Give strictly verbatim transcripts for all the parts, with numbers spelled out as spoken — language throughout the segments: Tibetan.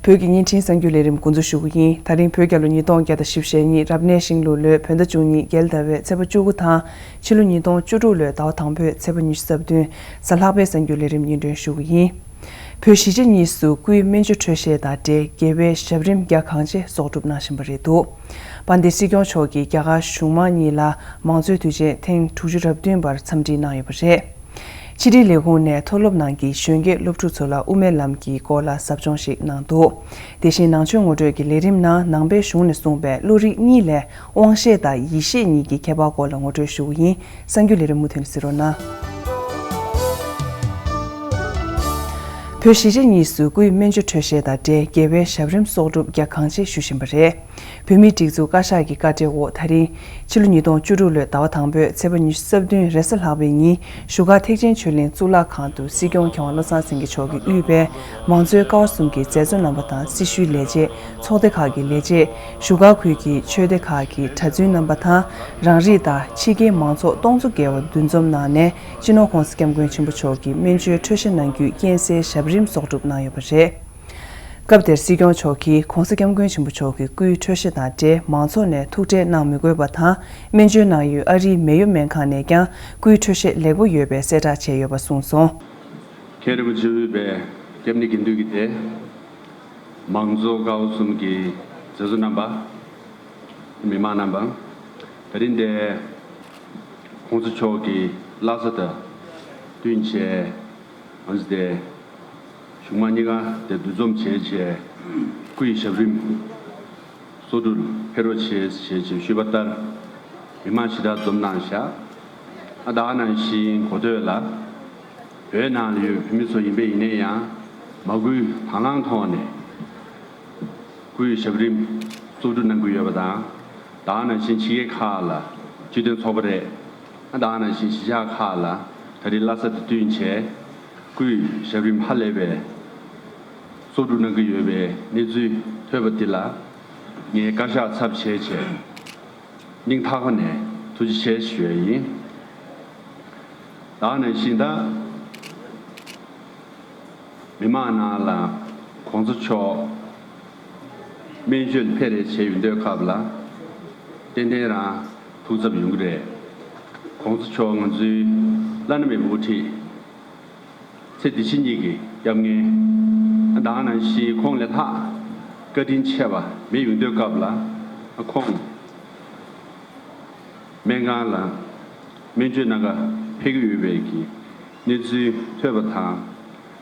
བོད་ཀྱི་བརྙན་འཕྲིན་གསར་འགྱུར་ལས་རིམ་འགོ་འཛུགས་ཞུ་གི་ཡིན། ད་རིང་བོད་རྒྱལ་ལོ་ཉིས་སྟོང་བརྒྱ་དང་བཞི་བཅུ་ཞེ་གཉིས་རབ་གནས་ཤིང་ལུག་ལོའི་བོད་ཟླ་བཅུ་གཉིས་རྒྱལ་ཟླ་བའི་ཚེས་པ་བཅུ་དགུ་དང་ཕྱི་ལོ་ཉིས་སྟོང་བཅུ་དྲུག་ལོའི་ཟླ་བ་དང་པོའི་ཚེས་པ་ཉི་ཤུ་རྩ་བདུན་གཟའ་ལྷག་པའི་གསར་འགྱུར་ལས་རིམ་སྙན་སྒྲོན་ཞུ་གི་ཡིན། བོད་གཞིས་བྱེས་གཉིས་སུ་སྐུའི་སྨན་བཅོས་འཕྲོད་བཞེས་དང་འབྲེལ་དགེ་བའི་ཞབས་རིམ་རྒྱ་གང་ཆེ་གསོག་སྒྲུབ་གནང་བཞིན་པ་རེད་འདུག་དཔལ་ལྡན་སྲིད་སྐྱོང་མཆོག་གིས་རྒྱ་གར་གཞུང་མང་གཉིས་ལ་མང་གཙོའི་དུས་ཆེན་ཐེངས་དྲུག་ཅུ་རེ་བདུན་པར་འཚམས་འདྲི་གནང་ཡོད་པ་རེད། ཕྱི་དྲིལ་ལས་ཁུངས་ནས་མཐོ་སློབ་ནང་གི་གཞོན་སྐྱེས་སློབ་ཕྲུག་ཚོ་ལ་དབུ་མའི་ལམ་གྱི་སྐོར་ལ་ཟབ་སྦྱོང་ཞིག་གནང་འདུག་དེ་བཞིན་ནང་ཆོས་ངོ་སྤྲོད་ཀྱི་ལས་རིམ་ནང་ནང་པའི་གཞུང་ནས་གསུངས་པའི་བློ་རིག་གཉིས་ལས་དབང་ཤེས་དང་ཡིད་ཤེས་གཉིས་ཀྱི་ཁྱད་པར་སྐོར་ལ་ངོ་སྤྲོད་ཞུ་གི་ཡིན། གསར་འགྱུར་ལས་རིམ་མུ་མཐུད་ནས་གཟིགས་རོགས་གནང་། བོད་གཞིས་བྱེས་གཉིས་སུ་སྐུའི་སྨན་བཅོས་འཕྲོད་བཞེས་དང་འབྲེལ་དགེ་བའི་ཞབས་རིམ་གསོག་སྒྲུབ་རྒྱ་གང་ཆེ་ཞུ་བཞིན་པ་རེད། བོད་མིའི་སྒྲིག་འཛུགས་བཀའ་ཤག་གི་བཀའ་འཁྲོལ་འོག་ད་རིང་ཕྱི་ལོ་ཉིས་སྟོང་བཅུ་དྲུག་ལོའི་ཟླ་བ་དང་པོའི་ཚེས་པ་ཉི་ཤུ་རྩ་བདུན་རེས་གཟའ་ལྷག་པའི་ཉིན་བཞུགས་སྒར་ཐེག་ཆེན་ཆོས་གླིང་གཙུག་ལག་ཁང་དུ་སྲིད་སྐྱོང་མཁས་དབང་བློ་བཟང་སེང་གེ་མཆོག་གིས་དབུས་པའི་མང་གཙོའི་ཀ་བ་གསུམ་གྱི་མཛད་གཙོ་རྣམ་པ་དང་སྲི་ཞུའི་ལས་བྱེད། ཚོགས་སྡེ་ཁག་གི་ལས་བྱེད། བཞུགས་སྒར་ཁུལ་གྱི་ཆོས་སྡེ་ཁག་གི་གྲྭ་བཙུན་རྣམ་པ་དང་རང་རིགས་དང་ཕྱི་རྒྱལ་མང་ཚོགས་སྟོང་ཚོ་བརྒལ་བ་འདུ་འཛོམས་གནང་ནས་སྤྱི་ནོར་༸གོང་ས་༸སྐྱབས་མགོན་ཆེན་པོ་མཆོག་གི་སྨན་བཅོས་འཕྲོད་བཞེས་གནང་རྒྱུའི་རྐྱེན་སེལ་ཞབས་རིམ་གསོག་སྒྲུབ་གནང་ཡོད་པ་རེད། སྐབས་དེར་སྲིད་སྐྱོང་མཆོག་གིས་༸གོང་ས་༸སྐྱབས་མགོན་ཆེན་པོ་མཆོག་གི་སྐུའི་འཕྲོད་བཞེས་དང་འབྲེལ་མང་ཚོགས་ནས་ཐུགས་ཁྲལ་གནང་མི་དགོས་པ་དང་། སྨན་བཅོས་གནང་ཡུལ་ཨ་རིའི་མེ་ཡོ་སྨན་ཁང་ནས་ཀྱང་སྐུའི་འཕྲོད་བཞེས་ལེགས་པོ་ཡོད་པའི་གསལ་བསྒྲགས་བྱས་ཡོད་པ་གསུངས་སོང་། མཁན་རིན་པོ་ཆེ་དབུས་པའི་སྐྱབས་གནས་དགེ་འདུན་གྱི་སྡེ། མང་གཙོ་ཀ་བ་གསུམ་གྱི་མཛད་གཙོ་རྣམ་པ། མི་མང་རྣམ་པ། ད་རིང་འདིར་༸གོང་ས་མཆོག་གི་བླ་གཟའ་དང་བསྟུན་བྱས། ང་ཚོ་འདིར་གཞུང་མང་གཉིས་ཀ་འདིར་འདུ་འཛོམས་བྱས་བྱས། སྐུ་ཡི་ཞབས་རིམ་གསོག་སྒྲུབ་ཕེབས་རོགས་བྱེད་ཞེས་ཞུས་པ་ལྟར། མི་མང་ཞེ་དྲག་འཛོམས་གནང་བཞག་ཨ་ད་ག་ནང་བཞིན་གོ་ཐོས་ལ། བོད་ནང་ལ་ཡོད་བོད་མི་ཚོ་ཡིན་པ་ཡིན་ན་ཡང་མ་སྐུལ་དང་བླངས་ཐོག་ནས་སྐུའི་ཞབས་རིམ་གསོག་སྒྲུབ་གནང་གི་ཡོད་པ་དང་། ད་ག་ནང་བཞིན་ཕྱི་རྒྱལ་ཁག་ལ་སྤྱི་མཐུན་ཚོགས་པ་རེད། ད་ག་ནང་བཞིན་གཞིས་ཆགས་ཁག་ལ་ད་རེས་བླ་གཟའ་དང་བསྟུན་བྱས་སྐུའི་ཞབས་རིམ་ཧ་ལས་པའི་གསོག་སྒྲུབ་གནང་གི་ཡོད་པའི་གནས་ཚུལ་ཐོས་པ་འདི་ལ་ངས་བཀའ་ཤག་ཚབ་བྱས་བྱས། སྙིང་ཐག་པ་ནས་ཐུགས་རྗེ་ཆེ་ཞུ་ཡ་ཡིན། ད་ག་ནང་བཞིན་ད་མི་མང་ནང་ལ་༸གོང་ས་མཆོག་སྨན་བཅོས་ལ་ཕེབས་རེས་བྱས་ཡོང་དུས་སྐབས་ལ་ཏན་ཏན་རང་ཐུགས་འཚབ་ཡོང་གི་རེད། ༸གོང་ས་མཆོག་ང་ཚོའི་བླ་ན་མེད་པའི་དབུ་ཁྲིད། ཚེ་འདི་ཕྱི་གཉིས་ཀྱི་སྐྱབས་མགོན། ད་ག་ནང་བཞིན་ཁོང་ལས་ལྷག་བཀའ་དྲིན་ཆེ་བ་མེད་ཡོང་དུས་སྐབས་ལ་ཁོང་སྨན་ཁང་ལ་སྨན་བཅོས་གནང་ག་ཕེབས་ཀྱི་ཡོད་པའི་གི་གནས་ཚུལ་ཐོས་པ་དང་།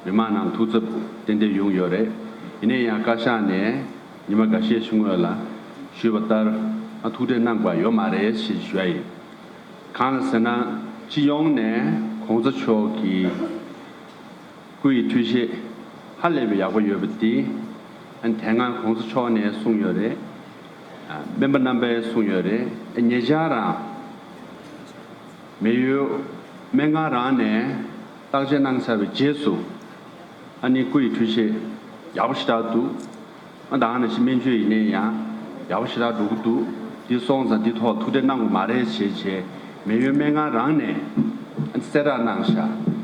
མི་མང་ནང་ཐུགས་འཚབ་ཏན་ཏན་ཡོང་ཡོད་རེད། ཡིན་ན་ཡང་བཀའ་ཤག་ནས་ཉི་མ་འགའ་ཤས་ཤིག་སྔོན་ལ་ཞུས་པ་ལྟར་ཨ་ཐུགས་ཁྲལ་གནང་དགོས་པ་ཡོད་མ་རེད་ཞེས་ཞུ་ཡ་ཡིན། གང་ལ་ཟེར་ན་སྤྱི་ཡོངས་ནས་༸གོང་ས་མཆོག་གི་སྐུ་ཡི་འཕྲོད་བཞེས་ཧ་ལས་པའི་ཡག་པོ་ཡོད་པ་འདི་ཨ་ནི་དེ་སྔ་༸གོང་ས་མཆོག་ནས་གསུངས་ཡོད་རེད། ཨ་སྨན་པ་རྣམ་པས་གསུངས་ཡོད་རེད། ཨ་ཉེ་ཆར་རང་མེ་ཡོ་སྨན་ཁང་རང་ནས་བརྟག་དཔྱད་གནང་ཚར་བའི་རྗེས་སུ་ཨ་ནི་སྐུ་ཡི་འཕྲོད་བཞེས་ཡག་པོ་ཞེ་དྲག་འདུག་ཨ་ད་ག་ནང་བཞིན་སྨན་བཅོས་ཡིན་ནའི་ཡང་ཡག་པོ་ཞེ་དྲག་འགྲོ་གི་འདུག་འདི་སོང་ཙང་འདི་ཐོག་ཐུགས་ཁྲལ་གནང་དགོས་མ་རེད་ཞེས་བྱས་མེ་ཡོ་སྨན་ཁང་རང་ནས་ཨ་ནི་གསལ་བསྒྲགས་གནང་བཞག་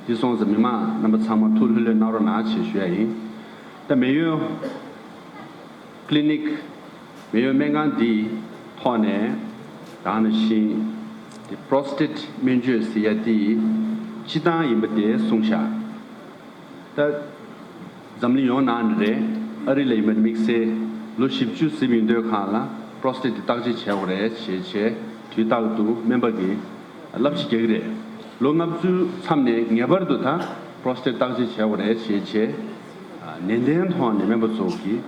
འདི་སོང་ཙང་མི་མང་རྣམ་པ་ཚང་མ་ཐུགས་ལྷོད་ལྷོད་གནང་རོགས་གནང་ཞེས་ཞུ་ཡ་ཡིན། ད་མེ་ཡོ་ཀླི་ནིག་མེ་ཡོ་སྨན་ཁང་འདིའི་ཐོག་ནས་ད་ག་ནང་བཞིན་དེ་པྲོ་སི་ཊེཊ་སྨན་བཅོས་ཟེར་ཡ་དེ་སྤྱི་བཏང་ཡིན་པ་དེ་གསུངས་བཞག་ད་འཛམ་གླིང་ཡོངས་ནང་ནས་རེད། ཨ་རི་ལ་ཡིན་པ་དམིགས་བསལ་ལོ་བཞི་བཅུ་ཟིན་ཡོང་དུས་སྒང་ལ་པྲོ་སི་ཊེཊ་དེ་བརྟག་དཔྱད་བྱེད་དགོས་རེད་ཞེས་བྱས་དུས་རྟག་ཏུ་སྨན་པ་གིས་བསླབ་བྱ་རྒྱག་གི་རེད། ལོ་ལྔ་བཅུ་མཚམས་ནས་ངེས་པར་དུ་ད་པྲོ་སི་ཊེཊ་བརྟག་དཔྱད་བྱེད་དགོས་རེད་ཞེས་བྱས་ནན་ཏན་ཐོག་ནས་སྨན་པ་ཚོ་གིས་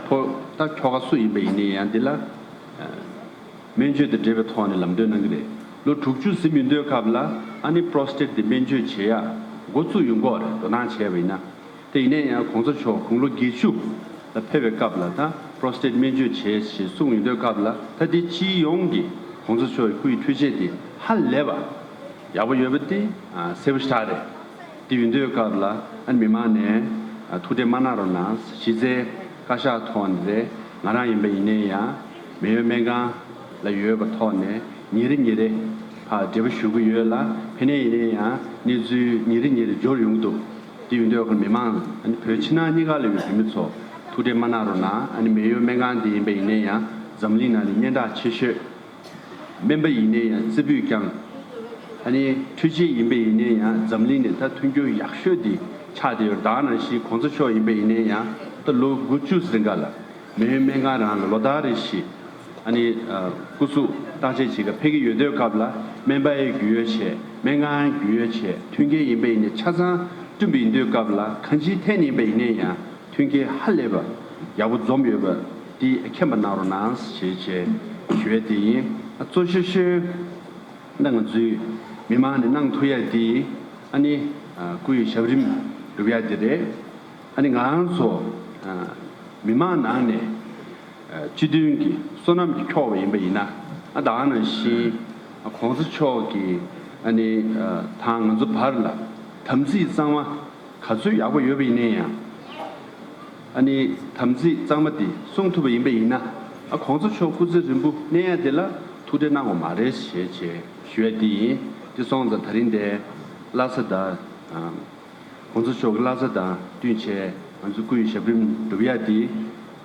ཕོ་ད་ཁྱོ་ག་སུ་ཡིན་པ་ཡིན་ནའི་ཡང་འདི་ལ་སྨན་བཅོས་དང་འབྲེལ་བའི་ཐོག་ནས་ལམ་སྟོན་གནང་གི་རེད། ལོ་དྲུག་ཅུ་ཟིན་མི་འདོད་སྐབས་ལ་ཨ་ནི་པྲོ་སི་ཊེཊ་དེ་སྨན་བཅོས་བྱེད་ཡ་འགོ་བཙུགས་ཡོང་གི་རེད། དོ་སྣང་བྱས་པ་ཡིན་ན། དེ་ཡིན་ན་ཡང་གོང་ས་མཆོག་དགུང་ལོ་བརྒྱད་ཅུ་ལ་ཕེབས་པའི་སྐབས་ལ་ད་པྲོ་སི་ཊེཊ་སྨན་བཅོས་བྱས་ཞེས་གསུངས་ཡོང་དུས་སྐབས་ལ་ད་དེ་སྤྱི་ཡོངས་ཀྱི་གོང་ས་མཆོག་གི་སྐུ་ཡི་འཕྲོད་བཞེས་དེ་ཧ་ལས་པ་ཡག་པོ་ཡོད་པ་དེ་གསལ་པོ་ཞེ་དྲག་རེད། དེ་ཡིན་དུས་སྐབས་ལ་ཨ་ནི་མི་མང་ནས་ཐུགས་ཁྲལ་མ་གནང་རོགས་གནང་། གཞི་རྩའི་བཀའ་ཤག་ཐོག་ནས་རེད། ང་རང་ཡིན་པ་ཡིན་ནའི་ཡང་མེ་ཡོ་སྨན་ཁང་ལ་ཡོད་པ་ཐོག་ནས་ཉིན་རེ་ཉིན་རེ་ཕར་འབྲེལ་བ་ཞུ་གི་ཡོད་ལ། ཕ་ནས་ཡིན་ནའི་ཡང་གནས་ཚུལ་ཉིན་རེ་ཉིན་རེ་འབྱོར་ཡོང་གི་འདུག་དེ་ཡིན་དུས་ཁོ་མི་མང་ཨ་ནི་བོད་ཕྱི་ནང་གཉིས་ཀ་ལ་ཡོད་བོད་མི་ཚོ་ཐུགས་ཁྲལ་མ་གནང་རོགས་གནང་། ཨ་ནི་མེ་ཡོད་སྨན་ཁང་འདི་ཡིན་པ་ཡིན་ན་ཡང་འཛམ་གླིང་ནང་ནས་སྙན་གྲགས་ཆེ་ཤོས། སྨན་པ་ཡིན་ན་ཡང་རྩེ་ཕུད་བསྐྱངས། ཨ་ནི་འཕྲུལ་ཆས་ཡིན་པ་ཡིན་ན་ཡང་འཛམ་གླིང་ནས་ད་མཐུན་འགྱུར་ཡག་ཤོས་འདི་ཆགས་བསྡད་ཡོད། ད་ནང་བཞིན་གོང་ས་མཆོག་ཡིན་པ་ཡིན་ན་ཡང་ད་ལོ་དགུ་བཅུ་རིང་ག་ལ་མེ་ཡོད་སྨན་ཁང་རང་ལ་ལོ་ལྟར་རེ་བཞིན། ཨ་ནི་ཨ་སྐུ་གཟུགས་བརྟག་དཔྱད་བྱེད་ག་ཕེབས་ཀྱི་ཡོད་དུས་སྐབས་ལ་སྨན་པ་ཡང་རྒྱུས་ཡོད་བྱས། སྨན་ཁང་ཡང་རྒྱུས་ཡོད་བྱས། མཐུན་རྐྱེན་ཡིན་པ་ཡིན་ནའི་ཆ་ཚང་བསྐྲུན་པ་ཡིན་དུས་སྐབས་ལ་གང་ཅིའི་ཐད་ནས་ཡིན་པ་ཡིན་ནའི་ཡང་མཐུན་རྐྱེན་ཧ་ལས་པ་ཡག་པོ་འཛོམས་ཡོད་པ་འདི་མཁྱེན་པ་གནང་རོགས་གནང་ཞེས་བྱས་ཞུ་ཡ་དེ་ཡིན། ཨ་གཙོ་ཤོས་ཤོས་ད་ང་ཚོའི་མི་མང་ནས་གནང་ཐུབ་ཡ་དེ་ཨ་ནི་ཨ་སྐུ་ཡི་ཞབས་རིམ་སྒྲུབ་ཡ་དེ་རེད། ཨ་ནི་ང་རང་ཚོ་ཨ་མི་མང་ནང་ནས་ཨ་སྤྱི་མཐུན་གྱི་བསོད་ནམས་ཀྱིས་འཁྱོག་པ་ཡིན་པ་ཡིན་ན། ཨ་ད་ག་ནང་བཞིན་ཨ་གོང་ས་མཆོག་གིས་ཨ་ནི་ཨ་དང་ང་ཚོ་བར་ལ་དམ་ཚིག་གཙང་མ་ག་ཚོད་ཡག་པོ་ཡོད་པ་ཡིན་ན་ཡང་། ཨ་ནི་དམ་ཚིག་གཙང་མ་དེ་སྲུང་ཐུབ་པ་ཡིན་པ་ཡིན་ན། ཨ་གོང་ས་མཆོག་སྐུ་ཚེ་རིང་པོ་གནས་ཡ་དེ་ལ་ཐུགས་ཁྲལ་གནང་དགོས་མ་རེད་ཞེས་བྱས་ཞུ་ཡ་དེ་ཡིན། དེ་སོང་ཙང་ད་རིང་འདིར་ལྷ་ས་དང་། ཨ་གོང་ས་མཆོག་གི་བླ་གཟའ་དང་བསྟུན་བྱས་ང་ཚོ་སྐུ་ཡི་ཞབས་རིམ་སྒྲུབ་ཡ་འདི།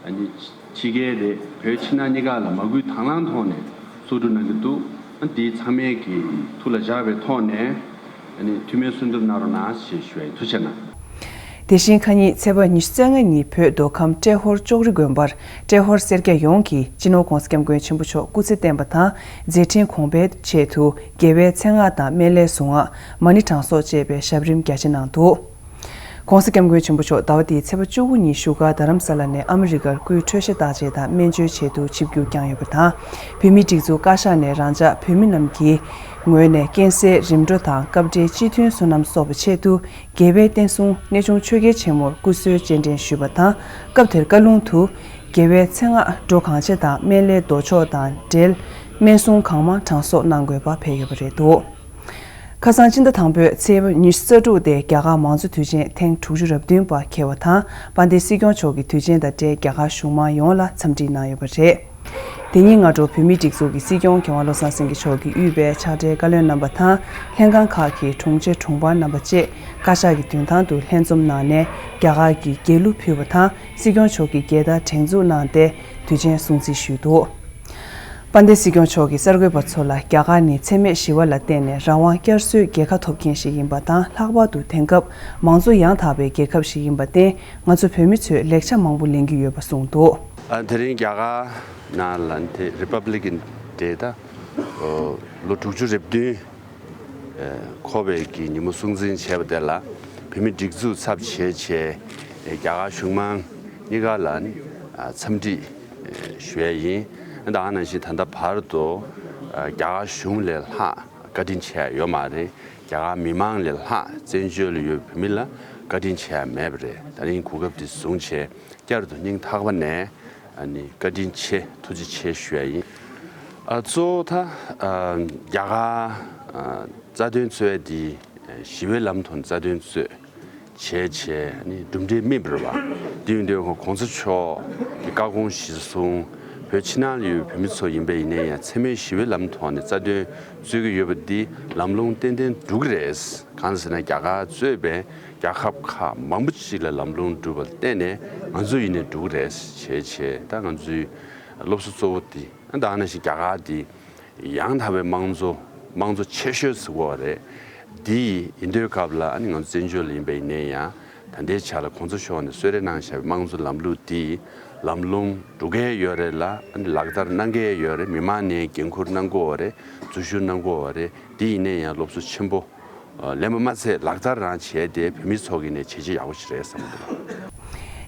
ཨ་ནི་ཕྱི་རྒྱལ་རེད། བོད་ཕྱི་ནང་གཉིས་ཀ་ལ་མ་སྐུལ་དང་བླངས་ཐོག་ནས་ཚོགས་སྒྲུབ་གནང་གི་འདུག་ཨ་འདི་ཚང་མས་ཀྱི་ཐུགས་ལ་བཞག་པའི་ཐོག་ནས་ཨ་ནི་འཐུས་མི་སོན་ཐབས་གནང་རོགས་གནང་ཞེས་ཞུ་ཡ་ཡིན། ཐུགས་རྗེ་གནང་། དེ་བཞིན་ཁ་ཉིན་ཚེས་པ་ཉི་ཤུ་རྩ་ལྔ་ཉིན་བོད་མདོ་ཁམས་ཏྲེ་ཧོར་ལྕོག་རི་དགོན་པར་ཏྲེ་ཧོར་སེར་སྐྱ་ཡོངས་ཀྱིས་སྤྱི་ནོར་༧གོང་ས་༧སྐྱབས་མགོན་ཆེན་པོ་མཆོག་སྐུ་ཚེ་བརྟན་པ་དང་མཛད་འཕྲིན་གོང་འཕེལ་ཆེད་དུ་རྒྱལ་བའི་མཚན་སྔགས་དང་སྨན་བླའི་གཟུངས་སྔགས་མ་ཎི་གྲངས་གསོག་བཅས་པའི་ཞབས་རིམ་རྒྱ་ཆེ་གནང་འདུག ༧གོང་ས་༧སྐྱབས་མགོན་ཆེན་པོ་མཆོག་ཟླ་བ་འདིའི་ཚེས་པ་བཅུ་དགུ་ཉིན་བཞུགས་སྒར་རྡ་རམ་ས་ལ་ནས་ཨ་མི་རི་ཀར་སྐུའི་འཕྲོད་བཞེས་བརྟག་དཔྱད་དང་སྨན་བཅོས་ཆེད་དུ་ཆིབས་བསྒྱུར་བསྐྱངས་ཡོད་པ་དང་། བོད་མིའི་སྒྲིག་འཛུགས་བཀའ་ཤག་ནས་རང་ཅག་བོད་མི་རྣམས་ཀྱི་ངོས་ནས་རྐྱེན་སེལ་རིམ་གྲོ་དང་སྐབས་འབྲེལ་སྤྱི་མཐུན་བསོད་ནམས་གསོག་པའི་ཆེད་དུ་རྒྱལ་བའི་བསྟན་སྲུང་གནས་ཆུང་ཆོས་རྒྱལ་ཆེན་མོར་སྐུ་གསོལ་སྤྱན་འདྲེན་ཞུས་པ་དང་། སྐབས་དེར་བཀའ་ལུང་དུ། རྒྱལ་བའི་མཚན་སྔགས་འགྲོ་གང་ཆེ་དང་སྨན་བླའི་མདོ་ཆོག་དང་འབྲེལ་སྨན་གཟུངས་གང་མང་གྲངས་གསོག་གནང་དགོས་པ་ཕེབས་ཡོད་པ་རེད་འདུག་ཁ་སང་སྤྱི་ཟླ་དང་པོའི་ཚེས་པ་ཉི་ཤུ་རྩ་དྲུག་སྟེ་རྒྱ་གར་མང་གཙོ་དུས་ཆེན་ཐེངས་དྲུག་ཅུ་རེ་བདུན་པ་འཁེལ་བ་དང་། དཔལ་ལྡན་སྲིད་སྐྱོང་མཆོག་གིས་དུས་ཆེན་དང་འབྲེལ་རྒྱ་གར་གཞུང་མང་ཡོངས་ལ་འཚམས་འདྲི་གནང་ཡོད་པ་རེད། དེ་ཉིན་སྔ་དྲོ་བོད་མིའི་སྒྲིག་འཛུགས་ཀྱི་སྲིད་སྐྱོང་མཁས་དབང་བློ་བཟང་སེང་གེ་མཆོག་གིས་དབུས་པའི་ཕྱག་སྦྲེལ་བཀའ་བློན་རྣམ་པ་དང་། ལྷན་ཁང་ཁག་གི་དྲུང་ཆེ་དྲུང་འཕར་རྣམ་པ་བཅས་བཀའ་ཤག་གི་མདུན་ཐང་དུ་ལྷན་འཛོམས་གནང་ནས་རྒྱ་གར་གྱི་རྒྱལ་གླུ་ཕུལ་བ་དང་། སྲིད་སྐྱོང་མཆོག་གིས་རྒྱལ་དར་སྒྲེང་འཛུགས་གནང་སྟེ་དུས་ཆེན་སྲུང་བརྩི་ཞུས་འདུག་དཔལ་ལྡན་སྲིད་སྐྱོང་མཆོག་གིས་གསར་འགོད་པ་ཚོ་ལ་རྒྱ་གར་ནི་འཚེ་མེད་ཞི་བ་ལ་བརྟེན་ནས་རང་དབང་བསྐྱར་གསོའི་རྒྱལ་ཁ་ཐོབ་མཁན་ཞིག་ཡིན་པ་དང་། ལྷག་པར་དུ་དེང་སྐབས་མང་གཙོ་ཡང་དག་པའི་རྒྱལ་ཁབ་ཞིག་ཡིན་པར་བརྟེན། ང་ཚོ་བོད་མི་ཚོས་ལེགས་ཆ་མང་པོ་ལེན་གྱི་ཡོད་པ་གསུངས་འདུག་ཨ་དེ་རིང་རྒྱ་གར་ནང་ལ་དེ་Republican Day ད་ལོ་དྲུག་ཅུ་རེ་བདུན་འཁོར་བའི་གི་ཉིན་མོ་སྲུང་བརྩི་བྱས་པ་དེ་ལ་བོད་མི་སྒྲིག་འཛུགས་ཚབ་བྱས་བྱས་རྒྱ་གར་གཞུང་མང་གཉིས་ཀ་ལ་འཚམས་འདྲི་ཞུ་ཡ་ཡིན། ད་ག་ནང་བཞིན་ད་ལྟ་བར་དུ་རྒྱ་གར་གཞུང་ལས་ལྷག་བཀའ་དྲིན་ཆེ་ཡ་ཡོད་མ་རེད། རྒྱ་གར་མི་མང་ལས་ལྷག་བཙན་བྱོལ་ལ་ཡོད་བོད་མི་ལ་བཀའ་དྲིན་ཆེ་ཡ་མེད་པ་རེད། ད་རིང་གོ་སྐབས་འདི་བཟུང་བྱས་བསྐྱར་དུ་སྙིང་ཐག་པ་ནས་ཨ་ནི་བཀའ་དྲིན་ཆེ་ཐུགས་རྗེ་ཆེ་ཞུ་ཡ་ཡིན། ཨ་གཙོ་བོ་ད་ཨ་རྒྱ་གར་ཨ་རྩ་དོན་རྩོད་ཡ་འདི་ཞི་བའི་ལམ་ཐོག་ནས་རྩ་དོན་རྩོད་བྱས་བྱས་ཨ་ནི་གྲུབ་འབྲས་སྨིན་པ་རེད་བ། འདི་ཡིན་དུས་གོང་ས་མཆོག་གི་བཀའ་དགོངས་གཞིར་བཟུང་བོད་ཕྱི་ནང་ལ་ཡོད་བོད་མི་ཚོ་ཡིན་པ་ཡིན་ནའི་ཡང་འཚེ་མེད་ཞི་བའི་ལམ་ཐོག་ནས་རྩ་དོན་རྩོད་ཀྱི་ཡོད་པ་འདི་ལམ་ལྷོང་ཏན་ཏན་འགྲོ་གི་རེད། གང་ཟེར་ན་རྒྱ་གར་གཙོས་པའི་རྒྱལ་ཁབ་ཁག་མང་པོ་ཅིག་ལ་ལམ་ལྷོང་འགྲུབ་པར་བརྟེན་ནས་ང་ཚོ་ཡིན་ནའི་འགྲོ་གི་རེད་བྱས་བྱས། ད་ང་ཚོའི་སློབ་གསོ་གཙོ་བོ་འདི་ད་ག་ནང་བཞིན་རྒྱ་གར་འདི་ཡང་དག་པའི་དམངས་གཙོ་དམངས་གཙོ་ཆེ་ཤོས་ཟེར་གོ་བ་རེད། འདི་ཡིན་དུས་སྐབས་ལ་ཨ་ནི་ང་ཚོ་བཙན་བྱོལ་ལ་ཡིན་པ་ཡིན་ནའི་ཡང་ད་ལྟའི་ཆ་ལ་གོང་ས་མཆོག་ནས་གསོལ་རས་གནང་བཞག་པའི་དམངས་གཙོ་ལམ་ལུགས་འདི་ལམ་ལྷོང་འགྲོ་གི་ཡོད་རེད་ལ། ཨ་ནི་ལག་བསྟར་གནང་གི་ཡོད་རེད། མི་མང་ནས་འགན་འཁུར་གནང་གི་ཡོད་རེད། འཛུལ་ཞུགས་གནང་གི་ཡོད་རེད། འདི་ཡིན་ནའི་ཡང་སློབ་གསོ་ཆེན་པོ་ལེན་པ་མ་ཚད་ལག་བསྟར་རང་བྱས་ཏེ་བོད་མི་ཚོ་གི་ནས་བྱས་རྗེས་ཡག་པོ་ཞིག་རེད་བསམ་གྱི་འདུག་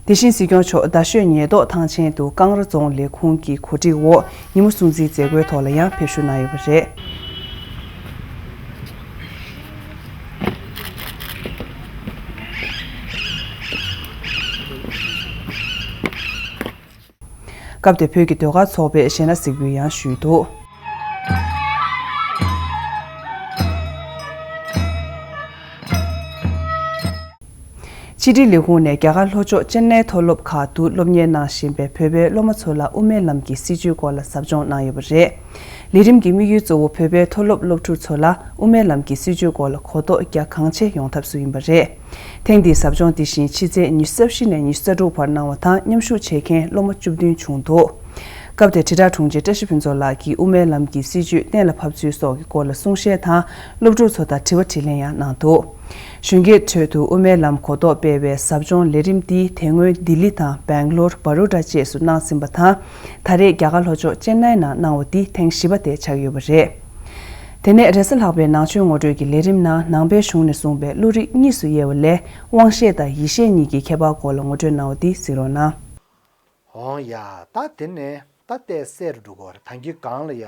དེ་བཞིན་སྲིད་སྐྱོང་མཆོག་རྡ་ཤོད་ཉེན་རྟོག་ཐང་ཆེན་དུ་ཀང་ར་རྫོང་ལས་ཁུངས་ཀྱི་གོ་སྒྲིག་འོག་ཉིན་མོ་སྲུང་བརྩིའི་མཛད་སྒོའི་ཐོག་ལ་ཡང་ཕེབས་ཞུགས་གནང་ཡོད་པ་རེད། སྐབས་དེར་བོད་ཀྱི་ཟློས་གར་ཚོགས་པས་གཞས་སྣ་གཟིགས་འབུལ་ཡང་ཞུས་འདུག་ཕྱི་དྲིལ་ལས་ཁུངས་ནས་རྒྱ་གར་ལྷོ་ཕྱོགས་ཅེན་ནའི་མཐོ་སློབ་ཁག་ཏུ་སློབ་གཉེར་གནང་བཞིན་པའི་བོད་པའི་སློབ་མ་ཚོ་ལ་དབུ་མའི་ལམ་གྱི་སྲིད་བྱུས་སྐོར་ལ་ཟབ་སྦྱོང་གནང་ཡོད་པ་རེད། ལས་རིམ་གྱི་དམིགས་ཡུལ་གཙོ་བོ་བོད་པའི་མཐོ་སློབ་སློབ་ཕྲུག་ཚོ་ལ་དབུ་མའི་ལམ་གྱི་སྲིད་བྱུས་སྐོར་ལ་གོ་རྟོགས་རྒྱ་གང་ཆེ་ཡོང་ཐབས་སུ་ཡིན་པ་རེད། ཐེངས་འདིའི་ཟབ་སྦྱོང་འདི་བཞིན་ཕྱི་ཚེས་ཉི་ཤུ་རྩ་བཞི་ནས་ཉི་ཤུ་རྩ་དྲུག་བར་གནང་བ་དང་མཉམ་ཞུགས་བྱེད་མཁན་སློབ་མ་བཅུ་བདུན་བྱུང་འདུག་སྐབས་དེར་དྲིལ་བསྒྲགས་དྲུང་ཆེ་བཀྲ་ཤིས་ཕུན་ཚོགས་ལགས་ཀྱིས་དབུ་མའི་ལམ་གྱི་སྲིད་བྱུས་གཏན་ལ་ཕབ་ཚུལ་སོགས་ཀྱི་སྐོར་ལ་གསུང་བཤད་དང་སློབ་ཕྲུག་ཚོ་དང་དྲི་བ་དྲིས་ལན་ཡང་གནང་འདུག་གཞོན་སྐྱེས་ཁྲོད་དུ་དབུ་མའི་ལམ་གོ་རྟོགས་སྤེལ་བའི་ཟབ་སྦྱོང་ལས་རིམ་འདི་དེ་སྔོན་ལྡི་ལི་དང་སྦེང་ལོར། བ་རོ་ཌ་བཅས་སུ་གནང་ཟིན་པ་དང་། ད་རེས་རྒྱ་གར་ལྷོ་ཕྱོགས་ཅེན་ནའི་ནང་གནང་བ་འདི་ཐེངས་བཞི་པ་དེ་ཆགས་ཡོད་པ་རེད། དེ་ནས་རེས་གཟའ་ལྷག་པའི་ནང་ཆོས་ངོ་སྤྲོད་ཀྱི་ལས་རིམ་ནང་ནང་པའི་གཞུང་ནས་གསུངས་པའི་བློ་རིག་གཉིས་སུ་དབྱེ་བ་ལས་དབང་ཤེས་དང་ཡིད་ཤེས་གཉིས་ཀྱི་ཁྱད་པར་སྐོར་ལ་ངོ་སྤྲོད་གནང་བ་འདི་གཟིགས་རོགས་གནང་། འོང་ཡ། ད་དེ་ནས་ད་ལྟའི་གསལ་རུ་འགྲོ་གི་རེད། ད་གིན་སྒང་ལ་ཡ།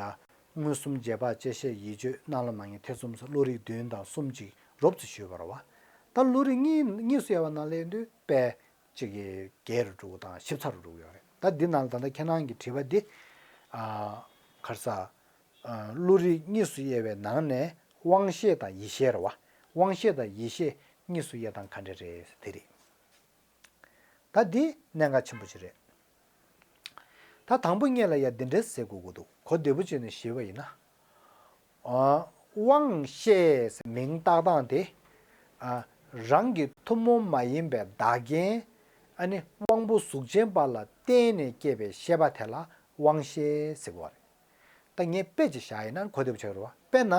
མངོན་སུམ་རྗེས་དཔག་བཅད་ཤེས་ཡིད་དཔྱོད་རྣ་ལམ་མ་ངེས་ཐེ་ཚོམ་སོགས་བློ་རིག་བདུན་དང་གསུམ་ཅིག་རོབ་ཙམ་ཞུས་པ་རེད་བ། ད་བློ་རིག་གཉིས་གཉིས་སུ་དབྱེ་བ་ནང་ལ་ཡིན་དུས་དཔེ་གཅིག་གི་བརྒྱད་རུ་འགྲོ་གི་དང་ཞིབ་ཚགས་རུ་འགྲོ་གི་ཡོད་རེད། ད་འདི་ནང་ལ་ད་ལྟ་ཁྱེད་རང་གི་དྲི་བ་འདི། ཨ། ག་རེ་ཟ། ཨ། བློ་རིག་གཉིས་སུ་དབྱེ་བའི་ནང་ནས་དབང་ཤེས་དང་ཡིད་ཤེས་རེད་བ། དབང་ཤེས་དང་ཡིད་ཤེས་གཉིས་སུ་དབྱེ་སྟངས་ག་འདྲ་རེད་ཟེར་དེ་རེད། ད་འདི་གནད་འགག་ཆེན་པོ་ཞིག་རེད། ད་དང་པོ་ཉིད་ལ་ཡ་འདི་འདྲ་ཟེར་དགོས་ཀྱི་འདུག་གོ་བདེ་པོ་བྱས་ནས་ཞུས་པ་ཡིན་ན། ཨ། དབང་ཤེས་ཟེར་མིང་བཏགས་སྟངས་དེ། ཨ། རང་གི་ཐུན་མོང་མ་ཡིན་པའི་བདག་རྐྱེན། ཨ་ནི་དབང་པོ་གཟུགས་ཅན་པ་ལ་བརྟེན་ནས་སྐྱེས་པའི་ཤེས་པ་དེ་ལ་དབང་ཤེས་ཟེར་གོ་བ་རེད། ད་ངས་དཔེ་ཅིག་བཞག་ཡིན་ན་གོ་བདེ་པོ་ཆགས་ཀྱི་རེད་བ། དཔེར་ན།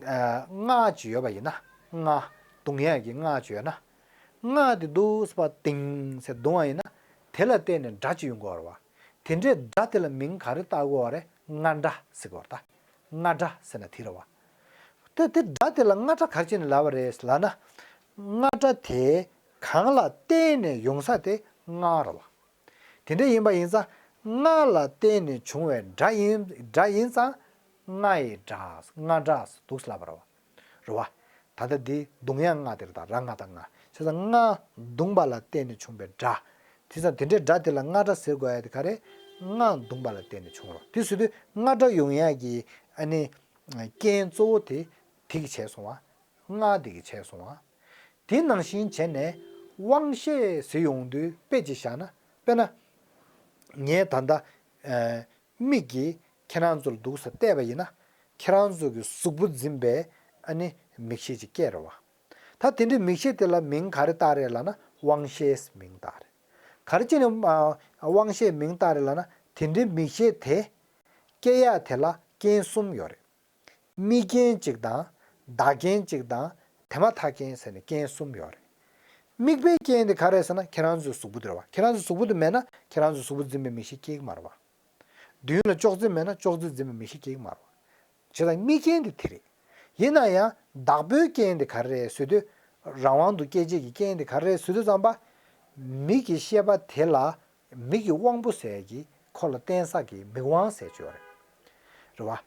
ཨ། རྔ་ཅིག་ཡོད་པ་ཡིན་ན། རྔ། བརྡུང་ཡག་གི་རྔ་ཅིག་ཡོད་ན། རྔ་དེ་འདུག་སེ་བ་ཏིང་ཟེར་བརྡུངས་པ་ཡིན་ན། དེ་ལ་བརྟེན་ནས་སྒྲ་ཅིག་ཡོང་གི་ཡོད་རེད་བ། དེ་འདྲའི་སྒྲ་དེ་ལ་མིང་ག་རེ་བཏགས་དགོས་པ་རེད། རྔ་སྒྲ་ཟེར་གྱི་ཡོད་རེད་ད། རྔ་སྒྲ་ཟེར་ན་དེ་རེད་བ། དེ་དེ་སྒྲ་དེ་ལ་རྔ་སྒྲ་ག་རེ་བྱས་ནས་ལབ་པ་རེད་ལབ་ན། རྔ་སྒྲ་དེ་གང་ལ་བརྟེན་ནས་ཡོང་ས་དེ་རྔ་རེད་བ། དེ་འདྲ་ཡིན་པ་ཡིན་ཙང་། རྔ་ལ་བརྟེན་ནས་བྱུང་བའི་སྒྲ་ཡིན། སྒྲ་ཡིན་ཙང་། རྔ་ཡི་སྒྲ། རྔ་སྒྲ་འདུག་སེ་ལབ་པ་རེད་བ། རེད་བ། ད་ལྟ་འདི་བརྡུང་ཡག་རྔ་དེ་རེད་ད། ར་ང་བཏགས་རྔ། བྱས་ཙང་རྔ་བརྡུངས་པ་ལ་བརྟེན་ནས་བྱུང་བའི་སྒྲ། དེ་ཙང་དེ་འདྲའི་སྒྲ་དེ་ལ་རྔ་སྒྲ་ཟེར་དགོས་ཡག་དེ་ག་རེ། རྔ་བརྡུངས་པ་ལ་བརྟེན་ནས་བྱུང་རོ། དེ་ཟེར་དུས་རྔ་སྒྲ་ཡོང་ཡག་གི་ཨ་ནི་རྐྱེན་གཙོ་བོ་དེ་དེ་གིས་བྱས་སོང་བ། རྔ་དེ་གིས་བྱས་སོང་བ། དེ་ནང་བཞིན་བྱས་ནས་དབང་ཤེས་ཟེར་ཡོང་དུས་དཔེ་ཅིག་བཞག་ན། དཔེར་ན། ངས་ད་ལྟ། ཨ། མིག་གིས་ཁྱེད་རང་ཚོ་ལ་འདུག་སེ་བལྟས་པ་ཡིན་ན། ཁྱེད་རང་ཚོ་གི་གཟུགས་པོ་འཛིན་པའི་ཨ་ནི་མིག་ཤེས་ཅིག་སྐྱེས་རེད་བ། ད་དེ་འདྲའི་མིག་ཤེས་དེ་ལ་མིང་ག་རེ་བཏགས་རེད་ལབ་ན་དབང་ཤེས་མིང་བཏགས་རེད། ག་རེ་བྱས་ནས་ཨ། དབང་ཤེས་མིང་བཏགས་རེད་ལབ་ན། དེ་འདྲའི་མིག་ཤེས་དེ་སྐྱེ་ཡག་དེ་ལ་རྐྱེན་གསུམ་ཡོད་རེད། དམིགས་རྐྱེན་གཅིག་དང་། བདག་རྐྱེན་གཅིག་དང་། དེ་མ་ཐག་རྐྱེན་ཟེར་ནས་རྐྱེན་གསུམ་ཡོད་རེད། དམིགས་པའི་རྐྱེན་དེ་ག་རེ་ཟེར་ན་ཁྱེད་རང་ཚོའི་གཟུགས་པོ་དེ་རེད་བ། ཁྱེད་རང་ཚོའི་གཟུགས་པོ་དེ་མེད་ན་ཁྱེད་རང་ཚོའི་གཟུགས་པོ་འཛིན་པའི་མིག་ཤེས་སྐྱེ་གི་མ་རེད་བ། མདུན་ལ་ཅོག་ཙེ་མེད་ན་ཅོག་ཙེ་འཛིན་པའི་མིག་ཤེས་སྐྱེ་གི་མ་རེད་བ། བྱས་ཙང་དམིགས་རྐྱེན་དེ་དེ་རེད། ཡིན་ན་ཡང་བདག་པོའི་རྐྱེན་དེ་ག་རེ་རེད་ཟེར་དུས། རང་དབང་དུ་སྐྱེད་བྱེད་ཀྱི་རྐྱེན་དེ་ག་རེ་རེད་ཟེར་དུས་ཙམ་པ། མིག་གི་ཤེས་པ་དེ་ལ། མིག་གི་དབང་པོ་ཟེར་གྱི་ཁོ་ལ་བརྟེན་ས་གི་མིག་དབང་ཟེར་གྱི་ཡོད་རེད། རེད་བ།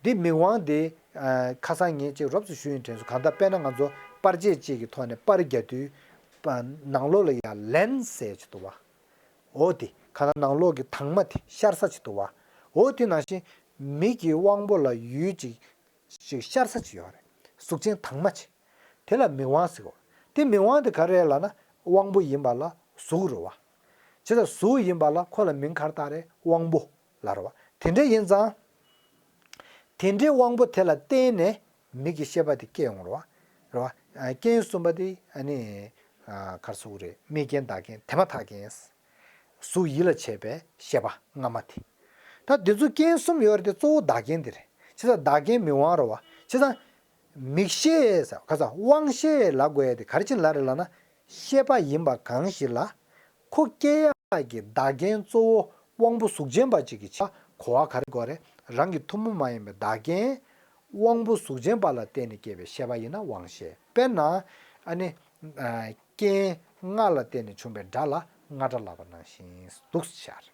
འདི་མིག་དབང་འདི། ཨ། ཁ་སང་ངས་ཅིག་རོབ་ཙམ་ཞུས་ཡིན་དྲན་སོང་། གང་ལྟར་དཔེར་ན་ང་ཚོ་པར་ཆས་ཅིག་གི་ཐོག་ནས་པར་རྒྱག་དུས། པ། ནང་ལོགས་ལ་ཡ་ལེན་སི་ཟེར་གྱི་འདུག་བ། འོ་དེ་གང་ལྟར་ནང་ལོགས་ཀྱི་དྭངས་མ་དེ་ཤར་ས་ཅིག་འདུག་བ། འོ་དེ་ནང་བཞིན་མིག་གི་དབང་པོ་ལ་ཡུལ་ཅིག་ཅིག་ཤར་ས་ཅིག་ཡོད་རེད། གཟུགས་ཅན་དྭངས་མ་ཅིག་དེ་ལ་མིག་དབང་ཟེར་གོ། དེ་མིག་དབང་དེ་ག་རེ་ལབ་ན་དབང་པོ་ཡིན་པ་ལ་གཟུགས་རེད་བ། བྱས་ཙང་གཟུགས་ཡིན་པ་ལ་ཁོ་ལ་མིང་ག་རེ་བཏགས་རེད། དབང་པོ་ལབ་རེད་བ། དེ་འདྲ་ཡིན་ཙང་། དེ་འདྲའི་དབང་པོ་དེ་ལ་བརྟེན་ནས་མིག་གི་ཤེས་པ་དེ་སྐྱེ་ཡོང་རེད་བ། རེད་བ། ཨ། རྐྱེན་གསུམ་པ་དེ་ཨ་ནི། ཨ། ག་རེ་ཟེར་དགོས་རེད། དམིགས་རྐྱེན་བདག་རྐྱེན་དེ་མ་ཐག་རྐྱེན། གཟུགས་ཡིད་ལ་བྱེད་པའི་ཤེས་པ་སྔ་མ་དེ། ད་འདི་ཚོ་རྐྱེན་གསུམ་ཡོད་རེད་དེ་གཙོ་བོ་བདག་རྐྱེན་དེ་རེད། བྱས་ཙང་བདག་རྐྱེན་མིག་དབང་རེད་བ། བྱས་ཙང་། མིག་ཤེས་ཟེར་ག་ས་དབང་ཤེས་ལབ་དགོས་ཡ་དེ་ག་རེ་བྱས་ནས་ལབ་རེད་ལབ་ན། ཤེས་པ་ཡིན་པ་གང་ཞིག་ལ། ཁོ་སྐྱེ་ཡག་གི་བདག་རྐྱེན་གཙོ་བོ་དབང་པོ་གཟུགས་ཅན་པ་ཅིག་གི་ཆ་གོ་བ་ག་རེ་དགོས་རེད། རང་གི་ཐུན་མོང་མ་ཡིན་པའི་བདག་རྐྱེན། དབང་པོ་གཟུགས་ཅན་པ་ལ་བརྟེན་ནས་སྐྱེས་པའི་ཤེས་པ་ཡིན་ན་དབང་ཤེས། དཔེར་ན། ཨ་ནི། ཨ། རྐྱེན་རྔ་ལ་བརྟེན་ནས་བྱུང་བའི་སྒྲ་ལ་རྔ་སྒྲ་ལབ་པ་ནང་བཞིན་འདུག་ཟེར།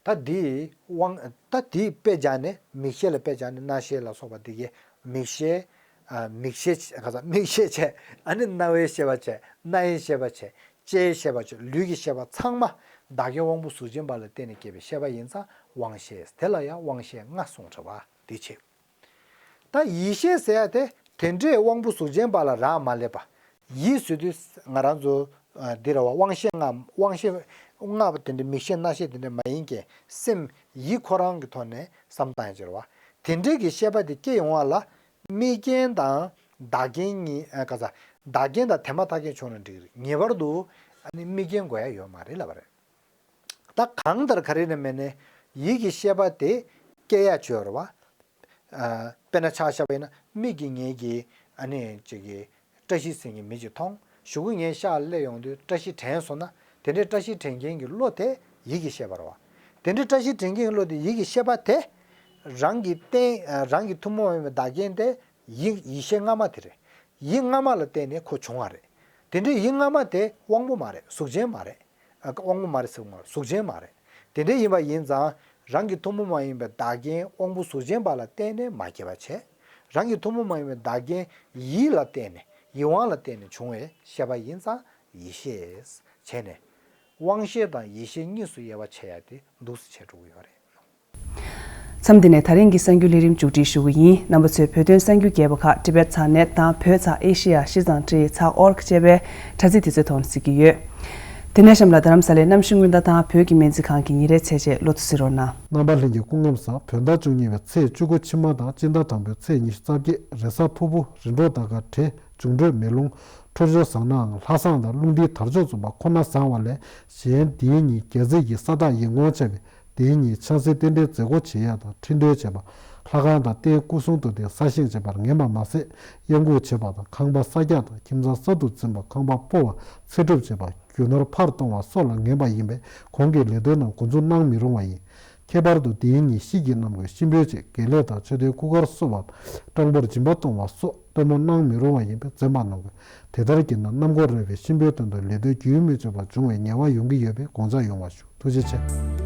ད་འདི་དབང་། ད་འདི་དཔེ་སྦྱར་ནས་མིག་ཤེས་ལ་དཔེ་སྦྱར་ནས་རྣ་ཤེས་ལ་སོགས་པ་འདི་གའི་མིག་ཤེས། ཨ། མིག་ཤེས་ག་ས་མིག་ཤེས་བྱས། ཨ་ནི་རྣ་བའི་ཤེས་པ་བྱས། སྣའི་ཤེས་པ་བྱས། ལྕེའི་ཤེས་པ་བྱས། ལུས་ཀྱི་ཤེས་པ་ཚང་མ་བདག་རྐྱེན་དབང་པོ་གཟུགས་ཅན་པ་ལ་བརྟེན་ནས་སྐྱེས་པའི་ཤེས་པ་ཡིན་ཙང་དབང་ཤེས། དེ་ལ་ཡང་དབང་ཤེས་ལྔ་གསུངས་རེད་བ། འདི་བྱས། ད་ཡིད་ཤེས་ཟེར་ཡ་དེ་དེ་འདྲའི་དབང་པོ་གཟུགས་ཅན་པ་ལ་རག་མ་ལས་པ། ཡིད་ཟེར་དུས་ང་རང་ཚོ་འདི་ར་བ་དབང་ཤེས་ལྔ་དབང་ཤེས་ལྔ་པོ་དེ་འདྲ་མིག་ཤེས་རྣ་ཤེས་དེ་འདྲ་མ་ཡིན་གྱི་སེམས་ཡིད་ཁོ་རང་གི་ཐོག་ནས་བསམ་བཏང་ཡ་ཅིག་ར་བ། དེ་འདྲའི་གི་ཤེས་པ་དེ་སྐྱེ་ཡོང་བ་ལ་དམིགས་རྐྱེན་དང་བདག་རྐྱེན་གཉིས་ཨ་ག་ས་བདག་རྐྱེན་དང་དེ་མ་ཐག་རྐྱེན་བྱུང་ན་འགྲིག་གི་རེད། ངེས་པར་དུ་ཨ་ནི་དམིགས་རྐྱེན་དགོས་ཡ་ཡོད་མ་རེད་ལབ་པ་རེད། ད་གང་ལྟར་ག་རེ་ནས་མེད་ནས་ཡིད་ཀྱི་ཤེས་པ་དེ་སྐྱེ་ཡ་བྱོས་ར་བ། དཔེར་ན་ཆ་བཞག་པ་ཡིན་ན་མིག་གིས་ངེད་ཀྱི་ཨ་ནི་ཅིག་གི་བཀྲ་ཤིས་ཟེར་མཁན་མི་ཅིག་མཐོང་གཞུག་གུ་ངའི་ཤ་ལ་སླེབས་ཡོང་དུས་བཀྲ་ཤིས་དྲན་སོང་ན་དེ་འདྲའི་བཀྲ་ཤིས་དྲན་མཁན་གྱི་བློ་དེ་ཡིད་ཀྱི་ཤེས་པ་ར་བ། དེ་འདྲའི་བཀྲ་ཤིས་དྲན་མཁན་གྱི་བློ་དེ་ཡིད་ཀྱི་ཤེས་པ་དེ་རང་གི་རྟེན་རང་གི་ཐུན་མོང་མ་ཡིན་པའི་བདག་རྐྱེན་དེ་ཡིད་ཡིད་ཤེས་སྔ་མ་དེ་རེད། ཡིད་སྔ་མ་ལ་བརྟེན་ནས་ཁོ་བྱུང་བ་རེད། དེ་འདྲའི་ཡིད་སྔ་མ་དེ་དབང་པོ་མ་རེད་གཟུགས་ཅན་མ་རེད། ཨ་དབང་པོ་མ་རེད་ཟེར་བ་གཟུགས་ཅན་མ་རེད། དེ་འདྲ་ཡིན་པ་ཡིན་ཙང་རང་གི་ཐུན་མོང་མ་ཡིན་པའི་བདག་རྐྱེན་དབང་པོ་གཟུགས་ཅན་པ་ལ་བརྟེན་ནས་མ་སྐྱེས་པ་བྱས། རང་གི་ཐུན་མོང་མ་ཡིན་པའི་བདག་རྐྱེན་ཡིད་ལ་བརྟེན་ནས་ཡིད་དབང་ལ་བརྟེན་ནས་བྱུང་བའི་ཤེས་པ་ཡིན་ཙང་ཡིད་ཤེས་བྱས་ནས་དབང་ཤེས་དང་ཡིད་ཤེས་གཉིས་སུ་དབྱེ་བ་ཕྱེ་ཡ་དེ་འདུག་སེ་བྱས་འགྲོ་གི་ཡོད་རེད། མཚམས་འདི་ནས་ད་རིང་གི་གསར་འགྱུར་ལས་རིམ་མཇུག་སྒྲིལ་ཞུ་གི་ཡིན། རྣམ་པ་ཚོས་བོད་དོན་གསར་འགྱུར་རྒྱས་པ་ཁག་ཊི་བེཊ་ཚགས་ནེཊ་དང་བོད་ཚགས་ཨེ་ཤེ་ཡ་སྤྱི་གཙང་ཊི་ཚགས་ཨོ་རྒ་ཅེས་པའི་དྲ་ཚིགས་དེ་ཚོའི་ཐོག་ནས་གཟིགས་ཀྱི་ཡོད། དེ་ནས་གཤམ་ལ་རྡ་རམ་ས་ལའི་གནམ་གཤིས་སྔོན་བརྡ་དང་བོད་ཀྱི་སྨན་རྩིས་ཁང་གི་ཉིན་རེའི་ཚད་ཆེད་ལོ་ཐོ་གཟིགས་རོགས་གནང་། རྣམ་པ་ལྷན་རྒྱས་སྐུ་ཁམས་བཟང་། བོད་ཟླ་བཅུ་གཉིས་པའི་ཚེས་བཅུ་དགུ་ཕྱི་མ་དང་སྤྱི་ཟླ་དང་པོའི་ཚེས་ཉི་ཤུ་རྩ་བརྒྱད་རེས་གཟའ་ཕུར་བུ་རི་འབྲོག་དང་དགའ་བྲལ་འབྱུང་འཕྲོད་མེ་རླུང་འཕྲོད་སྦྱོར་བཟང་ནའང་ལྷ་བསངས་དང་རླུང་རྟའི་དར་ལྕོག་འཛོམས་པ་ཁོ་ན་བཟང་བ་ལས་གཞན་དེའི་ཉིན་རྒྱལ་རྩེ་ཡི་ས་བདག་ཡིད་ངོར་བྱ་བའི་དེའི་ཉིན་ཆང་སའི་རྟེན་འབྲེལ་མཛད་སྒོ་བྱེད་ཡ་དང་ཁྲི་འདོན་བྱེད་པ། ལྷ་ཁང་དང་རྟེན་སྐུ་གསུང་ཐུགས་རྟེན་གསར་བཞེངས་བྱེད་པར་ངན་པ་མ་ཟད་གཡང་འགུགས་བྱེད་པ་དང་ཁང་པ་ས་རྒྱག་དང་ཁྱིམ་ཚང་གསར་དུ་འཛིན་པ་ཁང་པ་སྤོ་བ་ཚེ་སྒྲུབ་བྱེད་པ་རྒྱུ་ནོར་ཕར་གཏོང་བ་སོགས་ལ་ངན་པ་ཡིན་པས་གོང་གི་ལས་དོན་རྣམས་འགོ་འཛུགས་གནང་མི་རུང་བ་ཡིན། ཁྱད་པར་དུ་དེའི་ཉིན་ཤིས་ཀྱི་གནམ་གྱི་གཤིན་པོའི་ཆེད་དགེ་ལས་དང་མཆོད་རྟེན་སྐུ་མཁར་བསུ་བ་དང་སྤྲང་པོར་སྦྱིན་པ་གཏོང་བ་སོགས་སྟོན་མོ་གནང་མི་རུང་བ་ཡིན་པས་འཛེམ་པ་གནང་དགོས། དེ་ལྟར་བགྱིས་ན་གནམ་སྒོ་རལ་པའི་གཤིན་པོའི་དོན་དུ་ལས་དོན་རྒྱུན་མི་ཆད་པར་འབྱུང་བའི་ངེས་པ་ཡོང་གི་ཡོད་པས་དགོངས་འཇགས་ཡོང་བ་ཞུ། ཐུགས་རྗེ་ཆེ།